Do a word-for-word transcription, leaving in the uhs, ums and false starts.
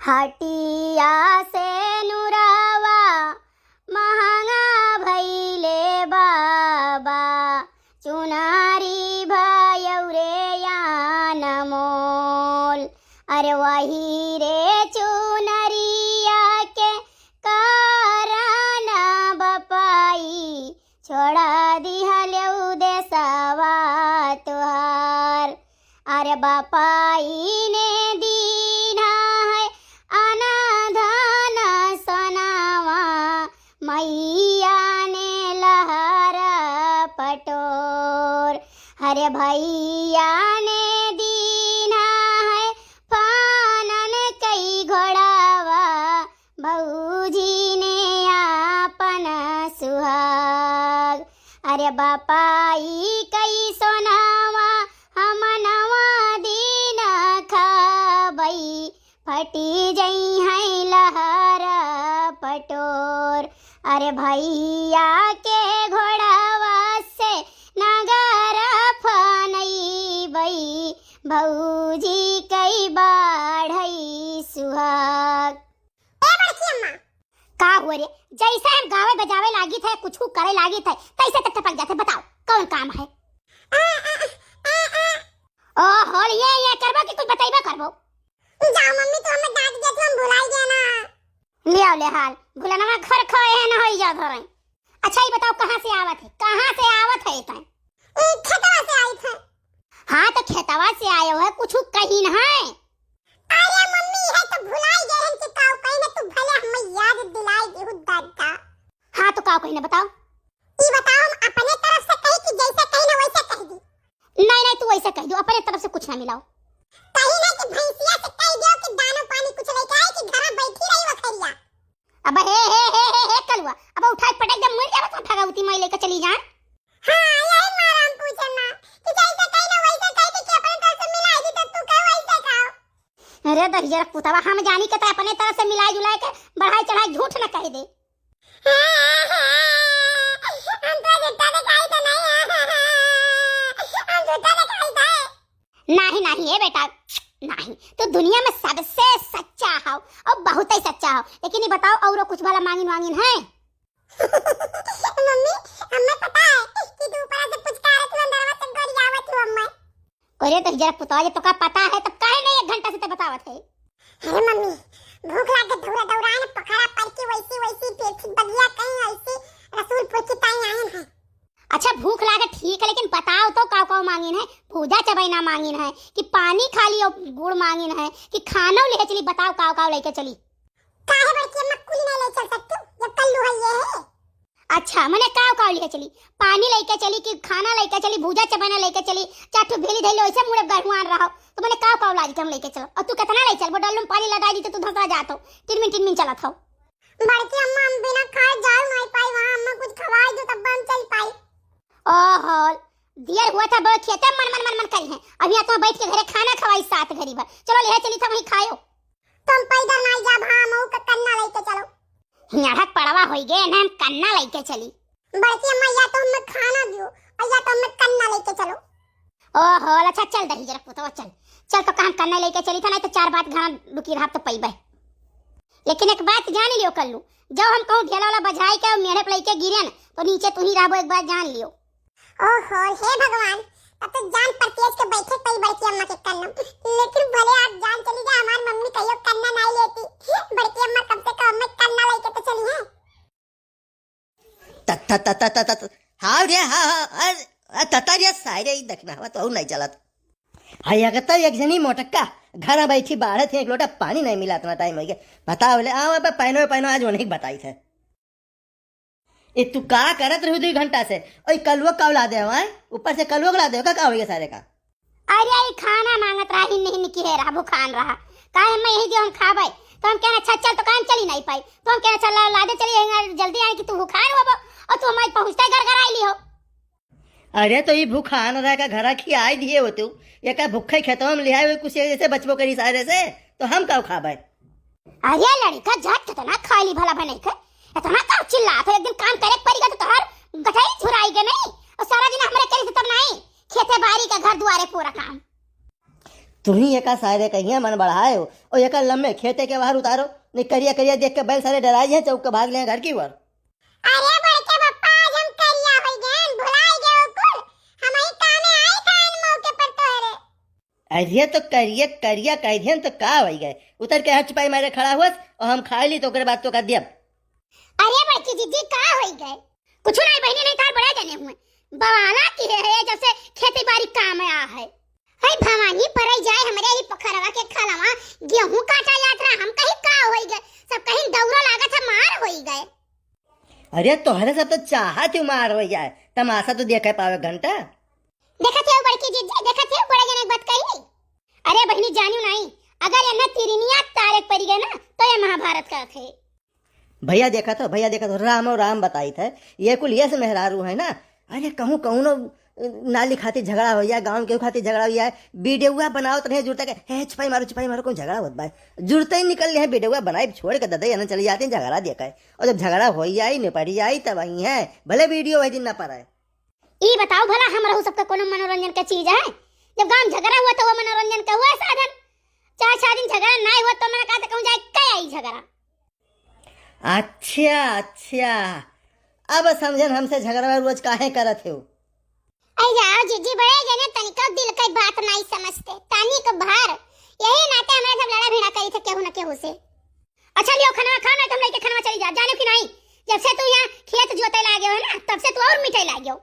हटिया से नुरावा महंगा भइले बाबा, चुनारी भयौ रे अनमोल। अरे वही रे चुनरिया के कारण बपाई, छोड़ा दिहलेउ देसवा तोहार। अरे बपाई ने दीन्हा है अनाधान सोनावा, मइया ने लहर पटोर। अरे भइया ने दीन्हा है फानन कई घोड़ावा, भौजी ने आपन सुहाग। अरे बपाई कई सोनावा, हम नवा दिन खाबई, फटी जइहैं लहर पटोर। अरे भइया के घोड़ावा से नगर फनइबई, भौजी कई बाढ़ई सुहाग। ए बड़की अम्मा। का हुआ रे? जैसे हम गावे बजावे लागित है, कुछ करे लागित है, तैसे ते टपक जाते। बताओ, कौन काम है? आ, आ, आ, आ। ओहो, ये, ये करबो कि कुछ बतैबो करबो? जाओ मम्मी, तू हमें डांट दिया, तू हम भुलाई गए ना। ले आओ ले हाल, भुलनवा घर खोए है ना होई जा धरे। अच्छा, ये बताओ, कहाँ से आवत है, कहाँ से आवत है इतने? ई खेतवा से आई थे। हाँ, तो खेतवा से आए हो, कुछ कही न है। अरे मम्मी, है तो भुलाई गए हैं कि काऊ कही ना, तू भले हमें याद दिलाई देहु दादा। हाँ, तो काऊ कही ना बताओ। ई बताओ, हम अपने तरफ से कही कि जैसे कही ना वैसे कह दी? नहीं, नहीं, तू वैसे कह दो, अपने तरफ से कुछ ना मिलाओ। कही ना कि भैंसिया से कह दो कि दानो पानी कुछ लेके आए कि घर में बैठी रही वखरिया। अब हे, हे, हे, हे, हे, कलुआ, अब उठाए पटक दे, मुड़ जाबे तो भगवती माई लेके चली जाए। हाँ, यही मारा हम पूछे ना कि जैसे कही ना वैसे कह दे कि अपने तरफ से मिलाई दी तो तू कहे वैसे कहो। अरे दहिजरा पुतवा, हम जानी के तो अपने तरफ से मिलाई जुलाई के बढ़ाई चढ़ाई झूठ न कह दे। हम तो झूठा दिखाई तो नहीं है। हम झूठा दिखाई तो है। नहीं, नहीं, ए बेटा, नहीं। तू दुनिया में सबसे सच्चा हो और बहुत ही सच्चा हो। लेकिन ये बताओ, औरो कुछ भला मांगिन वांगिन है? मम्मी, हमें पता है कि तू ऊपर से पुचकारत हो, अंदरवा से गरियावत हो अम्मा। अरे तो जरा पुतवा, जे तोका पता है, तब काहे नहीं एक घंटा से ते बतावत है? अरे मम्मी, भूख लाग के दौड़ा दौड़ा ने पखाड़ा पर के वैसी वैसी पेट बगिया कहीं ऐसी रसूलपुर की ताई आयन है। अच्छा, भूख लागे ठीक है, लेकिन बताओ तो काव काव मांगिन है? भूजा चबैना मांगिन है कि पानी खाली और गुड़ मांगिन है कि खानो ले चली? बताओ काव काव लेके चली? काहे बड़की अम्मा, कुल नहीं ले चल सकती जब कल्लू है ये है? अच्छा, मने काव काव लेके चली? पानी लेके चली कि खाना लेके चली, भूजा चबैना लेके चली, चार ठो भेली धैले वैसे मुड़े गढ़ुआन रहो, तो मने काव काव लागी के हम लेके चलो? और तू कितना ले चलबो? डल्लू में पानी लगाई दी तो तू धंसा जात हो, टिनमिन टिनमिन चलत हो। बड़की अम्मा, हम बिना खाए जाए नहीं पाई, वहाँ अम्मा कुछ खवाई दो तब हम चल पाई। ओहो, दियर हुआ था बड़की, खेते मन मन मन मन करी है। अभी यहाँ तो बैठ के घरे खाना खवाई सात घरी भर। चलो ले चली था वहीं खायो। तुम पैदल नहीं जाब, हाँ, मऊ के कन्ना लेके चलो। हियाड़क पड़वा होई गए ना, हम कन्ना लेके चली। बड़की अम्मा, या तो हमें खाना दियो और या तो हमें कन्ना लेके चलो। ओहो, अच्छा चल दही जरा पुतवा, चल। चल तो काम कन्ना लेके चली था, नहीं तो चार बात घना लुकी रहा तो पैबे। लेकिन एक बात जान लियो कल्लू, जब हम कहूँ ढेला वाला बजाई के और मेढ़े पे लेके गिरे न, तो नीचे तू ही रहबो, एक बात जान लियो। ओहो, हे भगवान, तब तो जान परदेश के बैठे पड़ी बड़की अम्मा के कन्ना। लेकिन भले आज जान चली जाए, हमारी मम्मी कहियो कन्ना नहीं लेती। बड़की अम्मा कम से कम हमें कन्ना लेके तो चली है। त-, त-, त-, त-, त-, त-, त-, हाँ रे, हाँ, हाँ, अरे, अ, तता रे, सारे ही देखना हवा तो नहीं चलत। हाँ, अगर तो एक जनी मोटक्का घर में बैठी बाढ़त है, एक लोटा पानी नहीं मिला, इतना टाइम हो गया। बताओ ले, आओ अब पहनो, पहनो, आज उन्हीं की बताई थे। ए, तू का करत रही दुई घंटा से? ओए, कलुआ का ला दे हवा, ऊपर से कलुआ का ला दे, का, का हो गया सारे का? अरे, ई खाना मांगत रहा, हिन्ने हिन्ने किहे रहा, भुखान रहा। काहे मैं यही जो हम खाबै? तो हम कहना, "अच्छा, चल," तो काहे हम चली नहीं पाई? तो हम कहना, "चल, ला दे, चली, यहाँ जल्दी आए कि तू भुखान होबो और तू हमारे पहुँचते घर घर आई ली हो।" अरे, तो ई भुखान रहा का घरा खियाई दिए हो तू, ये का भुखे खेतवा में लिहाए हुए कुछ ऐसे बचबो करी सारे से, तो हम का खाबै? अरे लड़का, जात कितना खाली भला बने के, इतना का चिल्लात हो? एक दिन काम करे के पड़ी गा तो तोहर गठरी झुराई गे नहीं, और सारा दिन हमरे करी से तब नहीं, खेते बारी का घर दुआरे पूरा काम। तुही एका सारे कहिया मन बढ़ाए हो, और एका लम्बे खेते के बाहर उतारो, नहीं करिया करिया देख के बैल सारे डराई हैं, चौक के भाग ले घर की ओर। अरे बड़के पप्पा, आज हम करिया होई गए, भुलाई गए हो कुल, हम ही कामे आई खान मौके पर तोहरे। अरे तो करिया करिया कह दिहन तो का होई गए, उतर के हाथ छुपाई मारे खड़ा हुअस और हम खाई ली तो ओकरे बाद तो कर दिया। अरे बड़की जीजी, का होई गए? कुछ नहीं बहिनी, नहीं तार बड़े जने हुए। बवाला की है, है जब से खेती बारी काम आ है। हई भवानी परे जाए हमरे ही पोखरवा के खलवा, गेहूं काटा जात रहा, हम कहीं का होई गए, सब कहीं दौरा लागत है, मार होई गए। अरे तोहरे सब तो चाहत ही मार होई जाए, तमाशा तो देखे पावे घंटा। देखत है बड़की जीजी, देखत है बड़े जने के बात कही। अरे बहिनी जानियो नहीं, अगर एन्ना तिरनिया तारे पड़ी गए ना तो ये महाभारत का थे। भैया देखत हो, भैया देखत हो, रामो राम बताइत है। ये कुल यस मेहरारू है ना। अरे कहूँ कौनो नाली खातिर झगड़ा हो जाए, गाँव के खातिर झगड़ा हो जाए, वीडियोआ बनावत रहे जुड़ता के, "हे छुपाई मारो, छुपाई मारो, कौन झगड़ा होत बा?" जुड़ते ही निकल ले हैं, वीडियोआ बनाई छोड़ के ददे एन्ना चली जाते हैं झगड़ा देखा है। और जब झगड़ा हो जाए, निपट जाए, तब आई है, भले वीडियो वही दिन ना पड़े। ई बताओ भला, हम रहू सबका कोनो मनोरंजन का चीज है? जब गाँव में झगड़ा हुआ तो वो मनोरंजन का हुआ साधन। चार चार दिन झगड़ा ना हुआ तो मैंने कहा था कहूँ जाए, क्या आई झगड़ा? अच्छा, अच्छा, अब समझन हमसे झगड़ा रोज काहे करत हो। आई जाओ जीजी, बड़े जने तनिको दिल के बात नहीं समझते, तनिक भर। यही नाते हमरे सब लड़ा भिड़ा करी थे केहू न केहू से। अच्छा लियो खाना खा, नहीं तो हम लेके खाना चली जा, जाने की नहीं। जब से तू यहाँ खेत जोते लागे हो ना, तब से तू और मिटे लागे हो।